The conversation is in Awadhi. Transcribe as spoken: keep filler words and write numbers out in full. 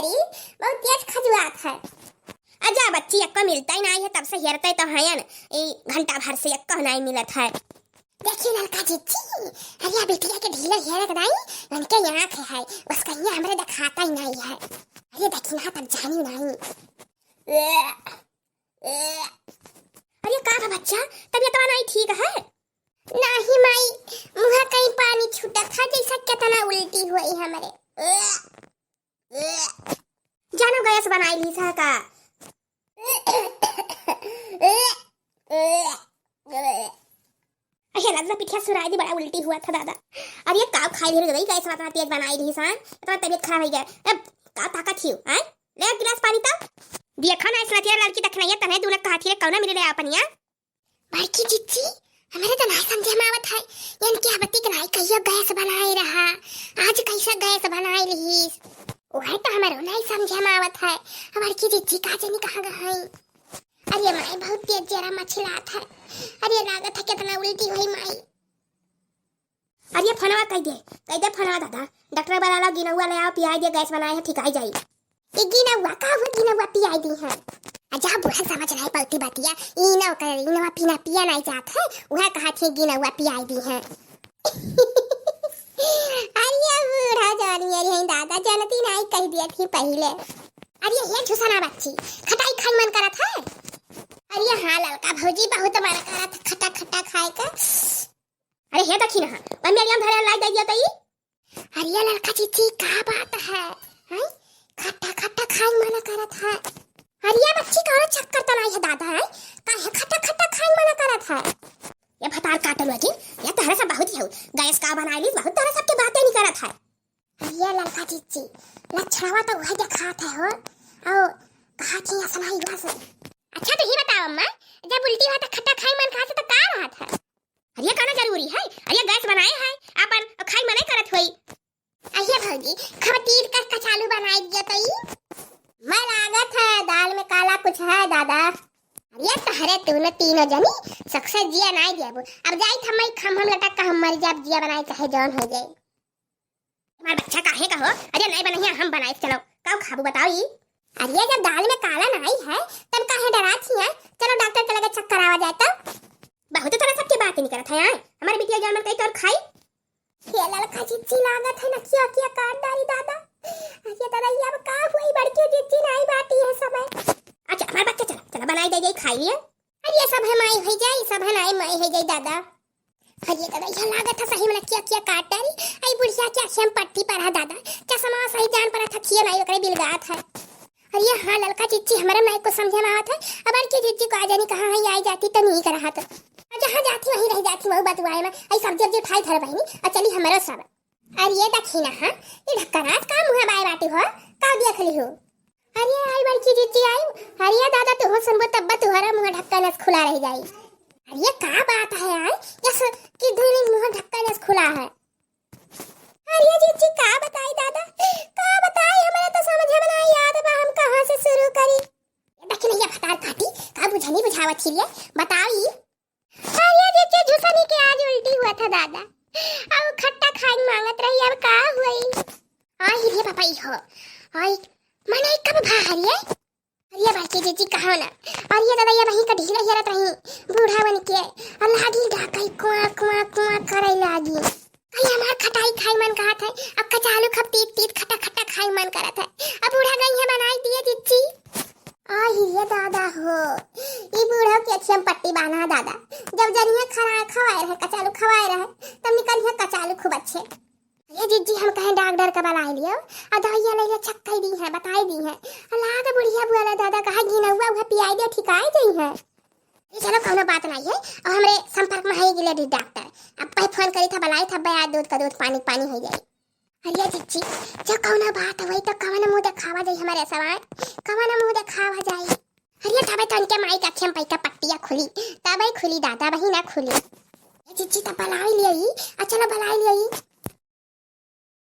अरे, बहुत तेज खजुआत है। अजा बच्ची, एक्को मिलतै नाहीं है, तब से हेरतै तो हयन, ई घंटा भर से एक्को नाहीं मिलत है। देखी ललका जिज्जी, अरे बिटिया के ढीला हेरत नाहीं, उनके आँख है, बस कहीं हमरे देखातै नाहीं है। अरे देखी ना, तब जानी नाहीं। अरे का बा बच्चा, तबियतवा नाहीं ठीक है? नाहीं माई, मुँह कहीं पानी छूटत है, जैसा केतना उल्टी हुई हमरे। जानो गैस बनाई ली सा का? अरे दादा, पिठिया सुराई दी, बड़ा उल्टी हुआ था दादा। अरे का खाई ली रही, गैस इतना तेज बनाई ली सा, इतना तबियत खराब हो गया। अब का ताकत ही, हैं? ले एक गिलास पानी तो। देखा ना, इस नतिया लड़की तक नहीं है, तन्हे दूल्हा कहा थी रे, कौना मिले ले आपन यहाँ? बड़की जिज्जी, हमरे तो नाहीं समझे में आवत है, इनके अबती के नाहीं कहियो गैस बनाए रहा, आज कैसा गैस बनाए लिहिस? वह तो हमरो नाहीं समझे में आवत है, बड़की जिज्जी का जानी कहाँ गई। अरे माई, बहुत तेज जरा मछलात है, अरे लागत है कितना उल्टी हुई माई। अरे फोनवा कह दे, कह दे फोनवा दादा, डॉक्टर बुला लो, गिनौआ ले आओ, पियाई दे, गैस बनाए है, ठिकाई जाई। ई गिनौआ का हुआ, गिनौआ पियाई दी है। आ जा बूढ़ा समझ नहीं पौती बतिया, ई ना ओकर, ई नवा पीना पिया नहीं जात है, वह कहा थी गिनौआ पियाई दी है। अरे बूढ़ा जानी, अरे हैं दादा, जनती नहीं कह दिया थी पहले। अरे ये झुसना बच्ची, खटाई खाई मन करत है। अरे हाँ ललका भौजी, बहुत मन करत है खट्टा खट्टा खाए का। अरे हे दखिनहा, मम्मी अरिया धरे लाई दे दिया तई। अरे ललका जिज्जी, का बात है? हैं? खट्टा खट्टा खाई मना करत है। अरे बच्ची, कौनो चक्कर तो नहीं है दादा, हैं? काहे खट्टा खट्टा खाई मना करत है? ये भतार काटल लगी, ये तहरा सब बहुत ही हो। गैस का बनाई ली, बहुत तहरा सबके बातें नहीं करत है। अरे ललका जिज्जी, लक्षणवा तो वह दिखात है हो। आओ, कहा थी असना ही बस। अच्छा तो ही बताओ अम्मा, जब उल्टी हुआ तो खट्टा खाई मन कहा तो का रहत है? अरे कहना जरूरी है, अरे गैस बनाए है अपन, खाई मने करत होई। अरे भौजी, खबतीर का कचालू बनाई दिया तई। मैं लागत है दाल में काला कुछ है दादा। अरे तहरे तू न तीनों जनी सक्से जिया नाई देबू। अब जाई थमई खम हम लटक का हम मर जाब, जिया बनाई चाहे जौन हो जाए। हमार बच्चा काहे का हो? अरे नाई बनहिया हम बनाए, चलो काऊ खाबू बताओ ई। अरे जब दाल में काला नाई है तब काहे डरात हिया? चलो डॉक्टर के लगे चेक करावा जाए तो। बहुत तरह सबके बात नहीं करत है यार। हमारे बिटिया जान मत कही तो और खाई। ये ललका जिज्जी लागत है ना, किया किया काट डारी दादा। अरे दादा, ये अब का हुई, बड़की जिज्जी नाई बाटी है समय। अच्छा हमारे बच्चा चला चला बनाई दे जाई खाई लिए। अरे सब है माई हो जाई, सब है नाई माई हो जाई दादा। अरे दादा, ये लागत है सही में किया किया काट डारी। आई बुढ़िया के आँखें में पट्टी पड़ा दादा, चश्मा सही जान पड़ा था किया नाई ओकरे बिलगात है। अरे हाँ ललका जिज्जी, हमारे नाई को समझे में आवत है। अब बड़की जिज्जी को आ जानी कहाँ है, आई जाती तो नहीं करा था। और जहाँ जाती वहीं रह जाती, वहू बतुआए में। आई सब्जी उब्जी उठाई धर बहिनी, और चली हमारो सब। अरे ये दखिनहा, ये ढक्कनास का मुँह बाय बाटी हो, का देख ली हो? अरे आई बड़की जिज्जी आई। अरे दादा तू हो सुनबो तब तुहरा मुँह ढक्कनास खुला रह जाई। अरे का बात है आई, यस कि दोनों मुँह ढक्कनास खुला है। अरे जिज्जी का बताई दादा, का बताई, हमारे तो समझ में ना याद बा हम कहाँ से शुरू करी। दखिनहा भतार काटी, का बुझनी बुझावत ही रे, बताई। अरे जिज्जी झुसनी के आज उल्टी हुआ था दादा, अब खट्टा खाई मांगत रही, अब का हुई? आई रे बाबा ई हो, आई मने कब भा हरिये? अरे बड़की जिज्जी कहो ना, अरे दादा ये वहीं का ढीला हेरत रही बूढ़ा बन के, और लागी डाकई कुआ कुआ कुआ करे लागी। कहीं हमार खटाई खाई मन कहत है, अब कचालू खब तीत तीत खट्टा खट्टा खाई मन करत है, अब बूढ़ा गई है बनाई दिए जिज्जी। आई रे दादा हो, ई बूढ़ा के अखियम पट्टी बांधा दादा, जब जनिया खरा खवाए रहे, कचालू खवाए रहे, तब निकलिए कचालू खूब अच्छे। ये जिज्जी हम कहें डॉक्टर का बुलाई लियो, आ दवाइया ले ले चेक कर दी है, बताई दी है। अल्लाह तो बुढ़िया बोला दादा कहा गिनौआ उहे पियाई दे ठिकाए गई है। ये चलो कौनो बात नहीं है, और हमरे संपर्क में है गिले भी डॉक्टर, अब पे फोन करी था बुलाई था बया दूध का दूध पानी पानी हो जाई। अरे जिज्जी, जो कौनो बात हुई तो कवन मुँह देखावा जाई हमारे सवाल, कवन मुँह देखावा जाई? अरे तबे तो उनके माई के अखियम पैका पट्टिया खुली, तबे खुली दादा, वही ना खुली। ए जिज्जी तो बुलाई लिया ही, आ चलो बुलाई लिया ही।